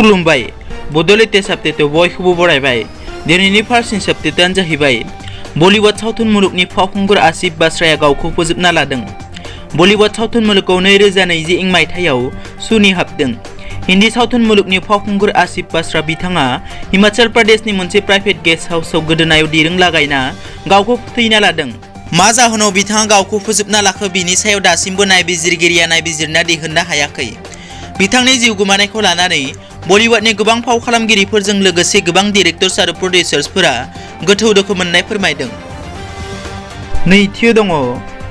खुलुमबाय बड'लेण्ड साबटेटआव बयखौबो बरायबाय। दिनैनि फार्स्ट साबटेटआनो जाहैबाय बलिउड सावथुन मुलुगनि फावखुंगुर आसिफ बासराया गावखौ फोजोबना लादों। बलिउड सावथुन मुलुगाव 2020 मायथाइयाव सुनि हाबदों। हिन्दी सावथुन मुलुगनि फावखुंगुर आसिफ बासरा बिथाङा हिमाचल प्रदेशनि मोनसे प्राइभेट गेस्ट हाउसआव गोदोनायाव दिरुं लागायना गावखौ फोथैना लादों। मा जाहोनाव बिथाङा गावखौ फोजोबना लाखो बिनि सायाव दासिमबो नायबिजिरगिरिया नायबिजिरना दिहुननो हायाखै। बिथांनि जिउ गोमानायखौ लानानै बलिउडनि गोबां फाव खालामगिरिफोरजों लोगोसे गोबां डिरेक्टर्स आरो प्रडिउसार्सफोरा गोथौ दुखु मोननाय फोरमायदों। नैथियाव दङ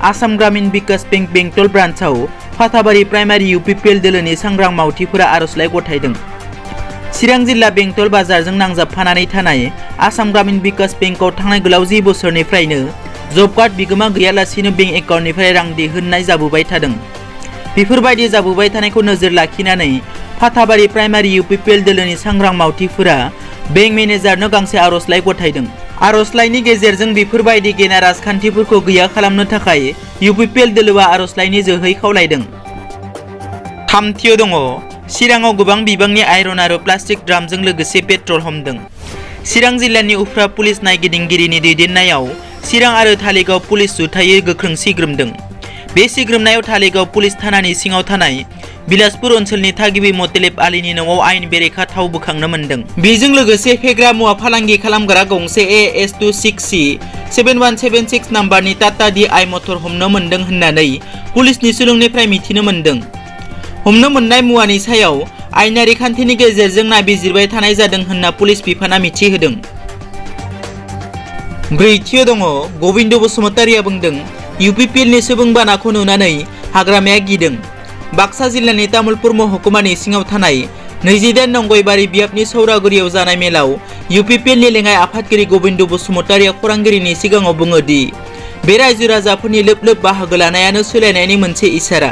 आसाम ग्रामीण विकास बेंक बेंटल ब्रान्चआव फाथाबारि प्राइमारि UPPL दोलोनि सांग्रां मावथिफोरा आर'जलाइ गथायदों। चिरां जिल्ला बेंटल बाजारजों नांजाबफानानै थानाय आसाम ग्रामीण विकास बेंकआव थांनाय गोलाव 10 बोसोरनिफ्रायनो जब कार्ड बिगोमा गैयालासिनो बेंक एकाउन्टनिफ्राय रां दिहुननाय जाबोबाय थादों। बेफोरबायदि जाबोबाय थानायखौ नोजोर लाखिनानै फाथाबारि प्राइमारि UPPL दोलोनि सांग्रां मावथिफोरा बेंक मेनेजारनो गांसे आर'जलाइ गथायदों। आर'जलाइनि गेजेरजों बेफोरबायदि गेना राजखान्थिफोरखौ गैया खालामनो थाखाय UPPL दोलोआ आर'जलाइनि जोहै खावलायदों। थामथियाव दङ चिराङाव गोबां बिबांनि आयरन आरो प्लास्टिक ड्रामजों लोगोसे पेट्रल हमदों। चिरां जिल्लानि उफ्रा पुलिस नायगिदिंगिरिनि दैदेननायाव चिरां आरो धालिगाव पुलिस जुथायै गोख्रों सिग्रोमदों। बे सिग्रोमनायाव धालिगाव पुलिस थानानि सिङाव थानाय बिलासपुर ओनसोलनि थागिबि मोतलेब आलीनि न'आव आयेन बेरेखा थाव बोखांनो मोन्दों। बेजों लोगोसे फेग्रा मुवा फालांगि खालामग्रा गंसे AS26C 7176 नाम्बारनि टाटा DI मटर हमनो मोन्दों होननानै पुलिसनि सुलुंनिफ्राय मिथिनो मोन्दों। हमनो मोननाय मुवानि सायाव आयेनारि खान्थिनि गेजेरजों नायबिजिरबाय थानाय जादों होनना पुलिस बिफाना मिथिहोदों। ब्रैथियाव दङ गबिन्द बसुमतारिया बुंदों UPPL नि सुबुं बानाखौ नुनानै हाग्रामाया गिदों। बाक्सा जिल्लानि तामुलपुर महकुमानि सिङाव थानाय 28 नं गयबारि बियाबनि सौरागुरियाव जानाय मेलाव UPPL नि लेङाइ आफादगिरि गबिन्द बसुमतारिया खौरांगिरिनि सिगाङाव बुङो दि बे रायजो राजाफोरनि लोब लोब बाहागो लानायानो सोलायनायनि मोनसे इसारा।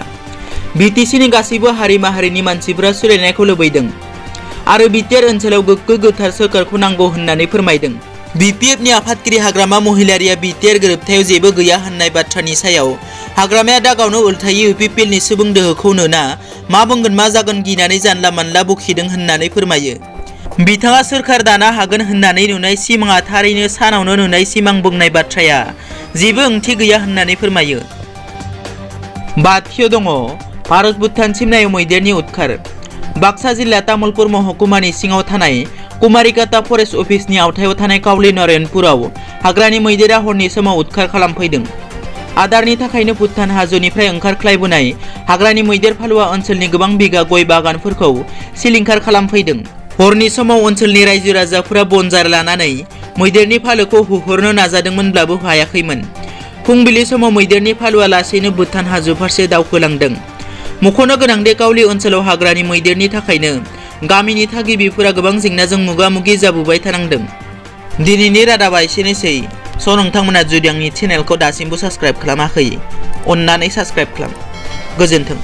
BTC नि गासैबो हारि माहारिनि मानसिफोरा सोलायनायखौ लुबैदों आरो BTR ओनसोलाव गोग्गो गोथार सोरखारखौ नांगौ होननानै फोरमायदों। BPF नि आफादगिरि हाग्रामा महिलारिया BTR गोरोबथायाव जेबो गैया होननाय बाथ्रानि सायाव हाग्रामाया दा गावनो उल्थायै UPPL नि सुबुं दोहोखौ नुना मा बुंगोन मा जागोन गिनानै जानला मानला बखिदों होननानै फोरमायो। बिथाङा सोरखार दानो हागोन होननानै नुनाय सिमाङा थारैनो सानावनो नुनाय सिमां बुंनाय बाथ्राया जेबो ओंथि गैया होननानै फोरमायो। बाथियाव दङ भारत भुटान सिमनायाव मैदेरनि उदखार। बाक्सा जिल्ला तामुलपुर महकुमानि सिङाव थानाय कुमारिकाता फरेस्ट अफिसनि आवथायाव थानाय कावली नारायणपुराव हाग्रानि मैदेरा हरनि समाव उदखार खालामफैदों। आदारनि थाखायनो भुटान हाजोनिफ्राय ओंखारख्लायबोनाय हाग्रानि मैदेर फालुआ ओनसोलनि गोबां बिगा गय बागानफोरखौ सिलिंखार खालामफैदों। हरनि समाव ओनसोलनि रायजो राजाफोरा बनजार लानानै मैदेरनि फालोखौ होहरनो नाजादोंमोनब्लाबो हायाखैमोन। फुंबिलि समाव मैदेरनि फालुआ लासैनो भुटान हाजो फारसे दावखोलांदों। मख'नो गोनां दि कावली ओनसोलाव हाग्रानि मैदेरनि थाखायनो गामिनि थागिबिफोरा गोबां जेंनाजों मोगा मोगि जाबोबाय थानांदों। दिनैनि रादाबा एसेनोसै। नोंथांमोना जुदि आंनि चेनेलखौ दासिमबो साबस्क्राइब खालामाखै अन्नानै साबस्क्राइब खालाम। गोजोन्थों।